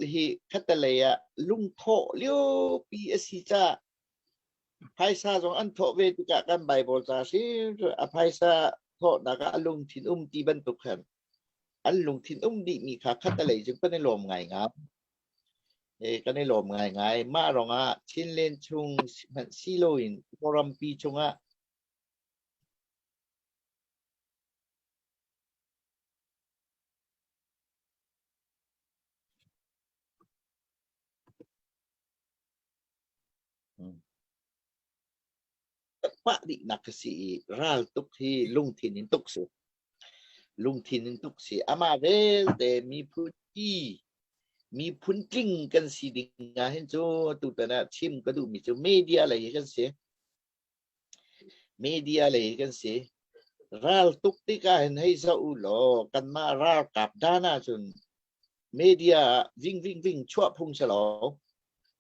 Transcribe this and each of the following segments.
hi khattelei ah lungthawh liopi a si caah phaisa zong an thawh ve tikah kan Baibal ca hrimhrim a phaisa thawhnak ah a lungthin um ti bantuk khan an lungthin um dihmi kha khattelei cu kan i lawm ngaingai. Kan i lawm ngaingai. Mah ruangah Chinland chung hmanh si loin Kawlrampi chungah Pah dihnak ka si i raltuk hi lungthin in tuk si. Lungthin in tuk si. Amah vialte miphun ti miphun tling kan si ding ah hin cu tutan ah chim ka duhmi cu media lei hi kan si. Media lei kan si. Raltuk tikah hin hei zoh u law kanmah ralkap dan ahcun media ah ving ving ving chuah phung si lo.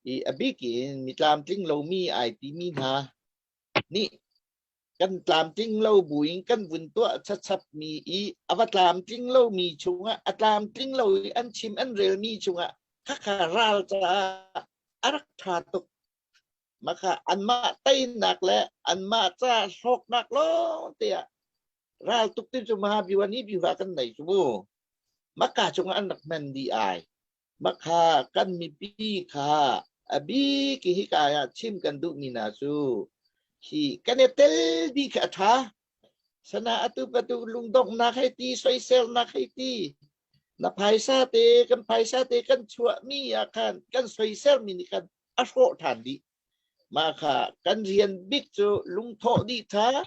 I a bik in mi tlamtling lomi ai timi hna nih kan tlamtling lo buin kan vun tuah chachapmi i a va tlamtling lomi chungah a tlamtling lo i an chim an relmi chungah khakha ral caah a rak ṭha tuk. Mah anmah teinak le anmah ca hlawknak lawng te ah raltuk ti cu Mahabhiwa ni biwa kan nei cu mu. Maka cungah an rak hman dih ai. Makha kan mipi kha a bik hi hika ah chim kan duhmi hna cu hi kan i tel dih kha a ṭha. Sana atu patu lungdonghnak hei ti, soiselnak hei ti, na phaisa te kan phaisa te kan chuahmi ah khan kan soiselmi nih khan a hrawh ṭhan dih. Mah kha kan rian bik cu lungthawh dih ṭha,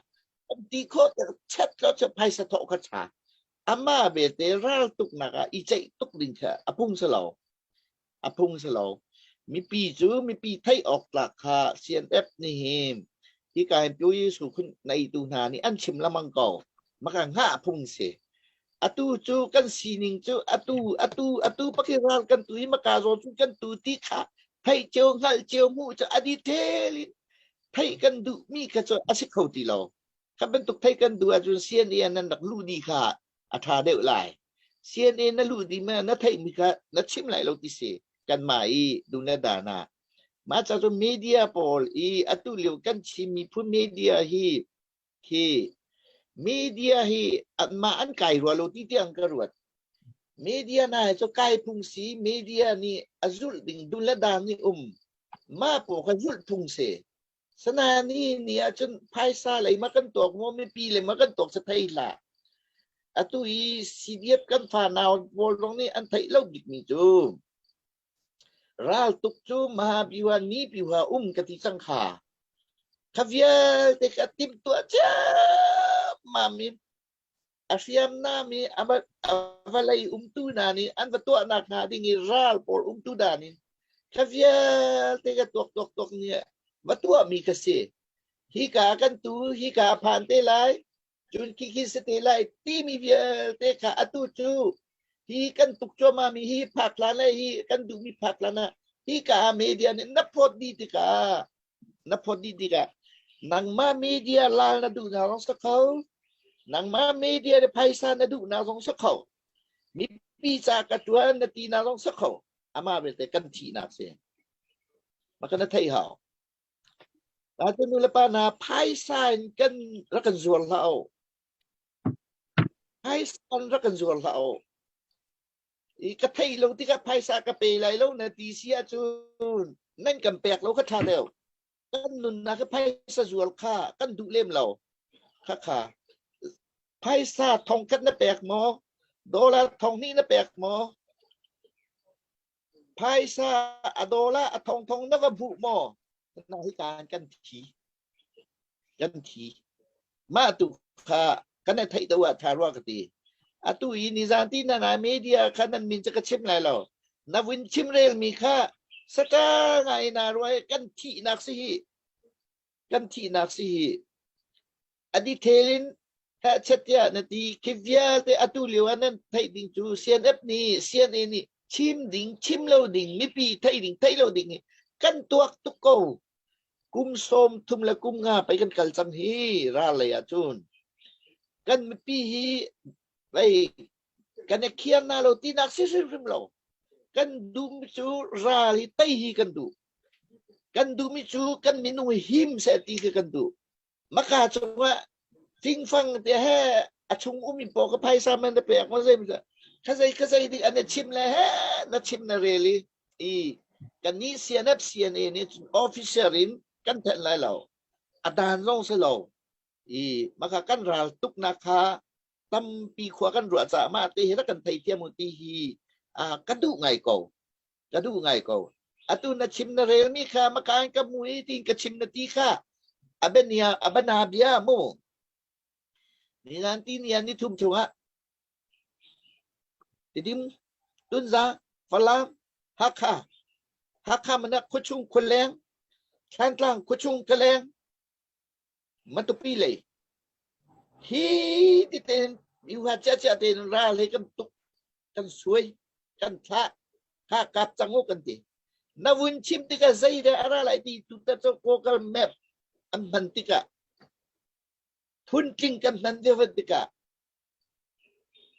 kan ti khawh ter chet lo cu phaisa thawh kha ṭha. Amah belte raltuknak ah i ceih tuk ding kha a phung si lo. A phung si lo. Mipi cu mipi theih awk tlak kha CNF nih hin hika hin Pyu Yesu khun neitu hna nih an chim lengmang ko. Maka hngah phung si. Atu cu kan sining cu atu atu atu pakhi ral kan tu i maka zaw cu kan tu ti kha theih cio hngalh cio hmuh cu a detail in theih kan duhmi kha cu a si kho ti lo. Kha bantuk theih kan duh ahcun CNA nan rak luh dih kha a ṭha deuh lai. CNA na luh dih ma na theihmi kha na chim lai lo ti si kanmah i dunedan ah. Mah ca cu media pawl i atu lio kan Chin miphun media hi khi media hi anmah an kai rua lo ti tiang ka ruat. Media na hi cu kai phung si media nih a zulh ding dun le dan nih um. Mah pawl kha zulh phung si. Sanani ni ahcun phaisa lei ma kan tuak maw mipi lei ma kan tuak sa thei hlah. Atu i CDF kan fanau pawl zong nih an theih lo bikmi cu Raltuk cu Mahabiwa ni piwa um ka ti cang kha. Kha vialte ka timhtuah ciammam i a hriamnam i a vawlei umtu hna nih an va tuahnak hnga ding i ral pawl umtu dan in kha vialte ka tuak tuak tuak nih va tuahmi ka si. Hika kan tu hika a phan te lai cun khikhi si te lai timi vialte kha atu cu hi kan tuk cuahmah mi hi phak hlan le hi kan duhmi phak hlan ah hika ah media nih na phawt dih tikah na phawt dih tikah nangmah media lal na duh na zong sa kho nangmah media le phaisa na duh na zong sa kho mipi ca ka tuan na ti na zong sa kho amah belte kan thihnak si maka na theih hau Atu nu le pa hna phaisa in kan rak kan zuar hlah u. Phaisa in rak kan zuar hlah u. I ka theih lo tikah phaisa ka pe lai lo na ti si ahcun nan kan pek lo kha ṭha deuh. Kan nunnak hi phaisa zuar kha kan duh lem lo. Kha kha. Phaisa thongkhat na pek maw? Dollar thonghnih na pek maw? Phaisa a dawla a thongthong na va hmuh maw? Na hi kan kan thi. Kan thi. Mah tu kha kan i theih do ah tha rua ka ti. Atu i nizan ti na nai media kha nan min cu ka chim lai lo. Na vun chim rel mi kha saka ngai na ruai kan thihnak si hi. Kan thihnak si hi. A detail in hehchet tiah na ti khi vialte atu lio ah nan theih ding cu CNF nih CNA nih chim ding chim lo ding mipi theih ding theih lo ding hi kan tuak tuk ko kum sawm thum le kum nga pei kan kal cang hi ral lei ah cun kan mipi hi vei kan i khiar na lo tinak si hrimhrim lo. Kan duhmi cu ral hi tei hi kan duh. Kan duhmi cu kan minung hi him seh ti khi kan duh. Maka cungah fingfang te he a chung um in paw ka phaisa man na pek ma zei kha zei kha zei dik an chim le he na chim na rel i i kan nih CNF CNA nih cun officer in kan thenh lai lo a dan zong si lo i maka kan ral tuknak kha tampi khua kan ruah caah mah te hi rak kan theithiam u ti hi ka duh ngai ko ka duh ngai ko atu na chim na relmi kha maka in ka mu i tiin ka chim na ti kha abania abana bia mu ninan ti nian ni thum chungah Tidim Tunza Falam Hakha Hakha mana khuachung khualeng Thlantlang khuachung kaleng Matupi lei hi ti tein miuha chiahchiah tein ral he kan tuk kan suai kan thlah kha kap cang u kan ti na vun chim tikah zeidah a ra lai ti tu ta cu Google Map an hman tikah phuntling kan hman ve tikah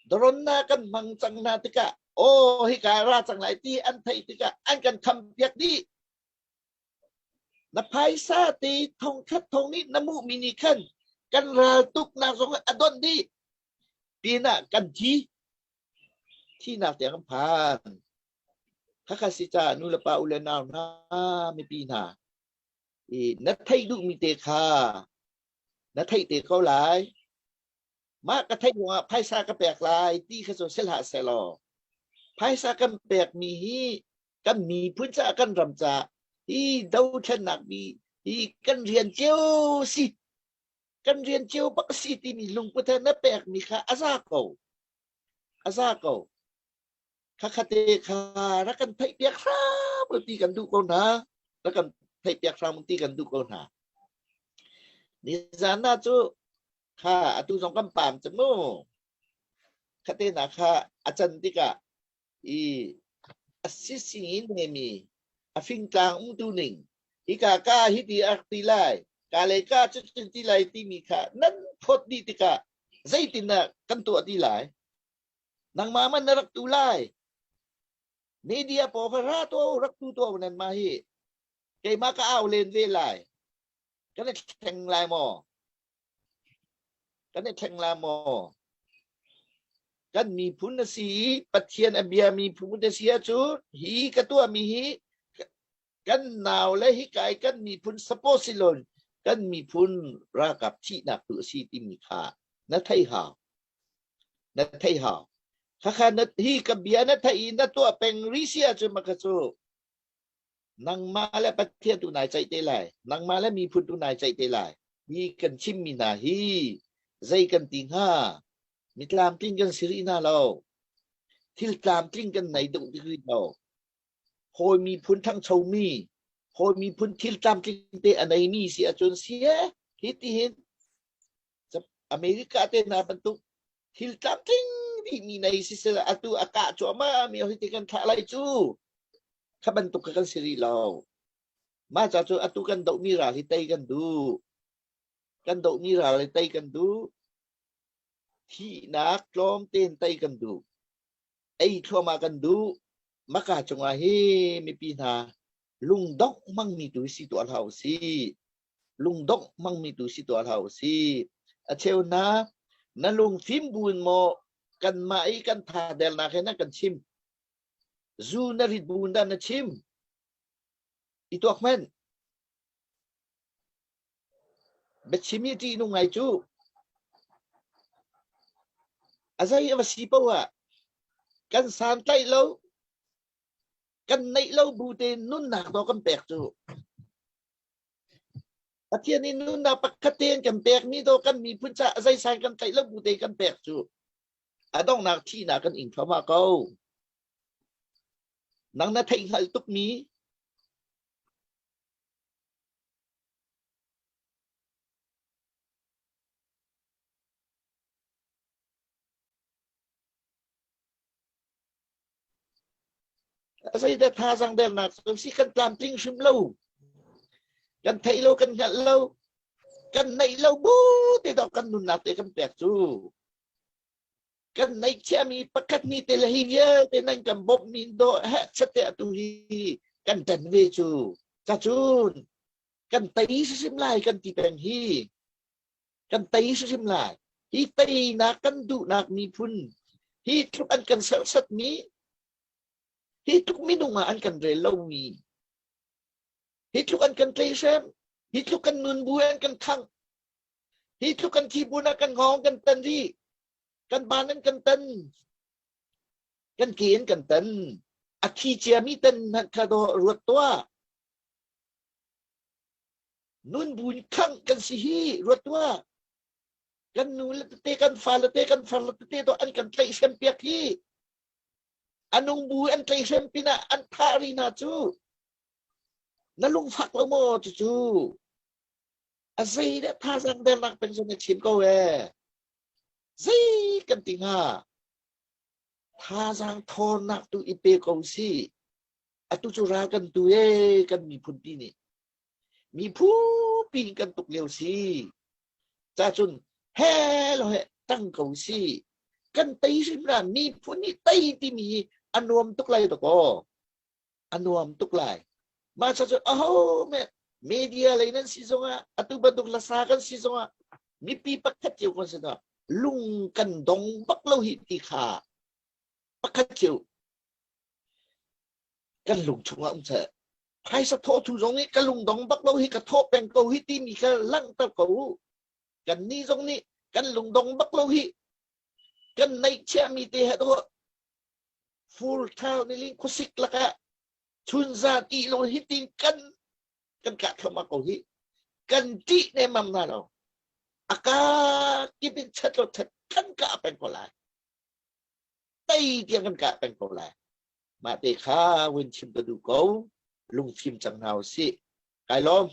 drone kan hmang cang hna tikah aw hika ra cang lai ti an theih tikah an kan kham piak dih Na phaisa te thongkhat thong nih na hmuhmi nih khan kan ral tuknak zong a donh dih. Pinah kan thi. Thinak tiang kan phan. Khakha si ca nu le pa u le nau hna mipi hna i na theih duhmi te kha na theih te ko lai. Mah ka theih ruangah phaisa ka pek lai ti kha cu si hlah sehlaw phaisa kan pekmi hi kan miphun caah kan ram caah hi dothlennak bi hi kan rian cio si kan rian cio bak si timi lungput he na pekmi kha a za ko a za ko khakha-te kha rak kan theih piak hram ti kan duh ko hna rak kan theih piak hram ti kan duh ko hna nizan na cu kha atu zong kan pam cu mu khate na kha a can tikah i a sising in nemi a fingtlang umtu ning hika ka hi ti a ti lai ka le ka cu cun ti lai timi kha nan phawt dih tikah zeitindah kan tuah ti lai nangmah man na rak tu lai media pawl kha ra to rak tu to nan ma hi keimah ka au len ve lai kan i thleng lai maw kan i thleng lai maw kan miphun a si i Pathian a bia miphun a si ahcun hi ka tuahmi hi kan nau le hi kai kan miphun suppose silon kan miphun ralkap thihnak tu a si timi kha na thei hau na thei hau khakha na hi ka bia na thei i na tuah peng ri si ahcun maka cu nangmah le Pathian tu nai ceih te lai nangmah le miphun tu nai ceih te lai hi kan chimmi hna hi zei kan ti hnga mi tlamtling kan si rih hna lo thil tlamtling kan nei deuh rih lo hawi miphun ṭhangchomi hawi miphun thil tlamtling te a neimi si ahcun si hi ti hin America te hna bantuk thil tlamtling dihmi nei si sel atu a kah cuahmah mi hi ti kan thlah lai cu kha bantuk kha kan si rih lo mah ca cu atu kan dohmi ral hi tei kan duh kan dohmi ral hi tei kan duh thihnak tlawm tein tei kan duh ei thluahmah kan duh maka cungah hi mipi hna lungdongh hmangmi tu si tuah hlah usih lungdongh hmangmi tu si tuah hlah usih a cheu hna na lungfim buin maw kanmah i kan tha delnak he na kan chim zu na rit bu in dah na chim i tuak hmanh Biachim hi ṭihnung ngai cu. A zei a va si paoh ah kan santlaih lo, kan neih lo bu tein nunnak dawh kan pek cu. Pathian nih nunnak pakhat tein kan pekmi dawh kan miphun caah a zei san kan tlaih lo bu tein kan pek cu. A donghnak thihnak kan ing thluahmah ko. Nang na theih hngalh tukmi Zeidah thazaang dernak cu si kan tlamtling hrim lo. Kan theih lo, kan hngalh lo, kan neih lo bu te dawh kan nunnak te kan pek cu. Kan neihchiahmi pakhat ni te le hi vialte nan kan bawmhmi do heh chate atu hi kan tan ve cu. Cacun kan tei hrim lai kan ti peng hi. Kan tei hrim lai. Hi teinak kan duhnak miphun hi tluk an kan serhsatmi hi tluk minung ah an kan rel lomi hi tluk an kan tleihrem hi tluk kan nun bu an kan khangh hi tluk kan thi bu na kan ngawng kan tan rih kan ban an kan tan kan ke in kan tan a thi ciami tan hmanh kha do ruat tuah nun bu in khangh kan si hi ruat tuah kan nu le tete kan fa le te kan far le tete do an kan tlaihhrem piak hi anung bu an tlaihhrem pinah an thah ri hna cu na lungfak lo maw cucu a zei dah thazaang dernak peng na chim ko ee zei kan ti hnga thazaang thawnnak tu i pe ko si atu cu ral kan tu ee kan miphun pi nih miphun pi kan tuk lio si ca cun he lo he tang ko si kan tei hrim ra miphun nih tei timi hi a nuam tuk lai dakaw a nuam tuk lai mah cu aho me media lei nan si zongah atu bantuk lasa kan si zongah mipi pakhat cio kan si zongah lung kan dong bak lo hi ti kha pakhat cio kan lung chungah um seh phaisa thawh thu zong nih ka lung dong bak lo hi ka thawh peng ko hi timi kha langhter ko u kan ni zong nih kan lung dong bak lo hi kan neih chiahmi te he to full thal ni khuasik lakah chunzan i lo hi tin kan kan kah thluahmah ko hi kan ṭih ne mam na lo aka kip in chat lo chat kan kah peng ko lai tei tiang kan kah peng ko lai mah te kha win chim ka duh ko lungfim cang hna usih kai lawm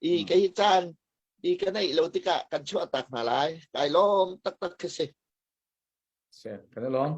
i ka hi caan i ka neih lo tikah kan chuah tak hna lai kai lawm taktak khi si Se kan lawm.